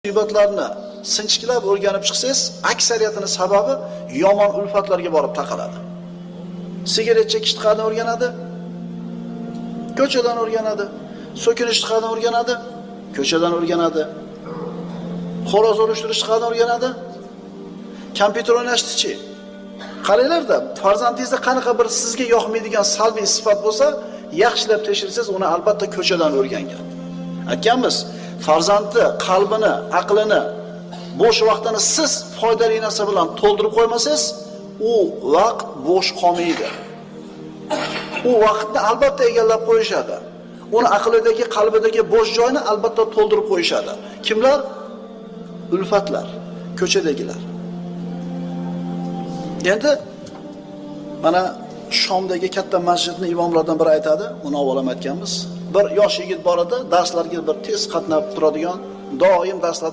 Musibatlarni sinchiklab o'rganib chiqsangiz, aksariyatini sababi yomon ulfatlarga borib taqaladi. Sigaret chekishni qayerdan o'rganadi? Ko'chadan o'rganadi. So'kinishni qayerdan o'rganadi? Ko'chadan o'rganadi. Xo'roz urishtirishni qayerdan o'rganadi? Kompyuter o'ynashni-chi? Qaranglarda, farzandingizda qanaqa bir sizga yoqmaydigan salbiy sifat bo'lsa, yaxshilab tekshirsangiz, uni albatta ko'chadan o'rgangan. Aytganmiz, farzandni qalbini, aqlini, bo'sh vaqtini siz foydali narsa bilan to'ldirib qo'ymasangiz, u vaqt bo'sh qolmaydi. U vaqtni albatta egallab qo'yishadi. Uni aqlidagi, qalbidagi bo'sh joyni albatta to'ldirib qo'yishadi. Kimlar? Ulfatlar, ko'chadagilar. Endi mana Shomdagi katta masjidni imomlaridan biri aytadi, uni avval ham aytganmiz. Bir yosh yigit bor edi, darslarga bir tez qatnab turadigan, doim darslarda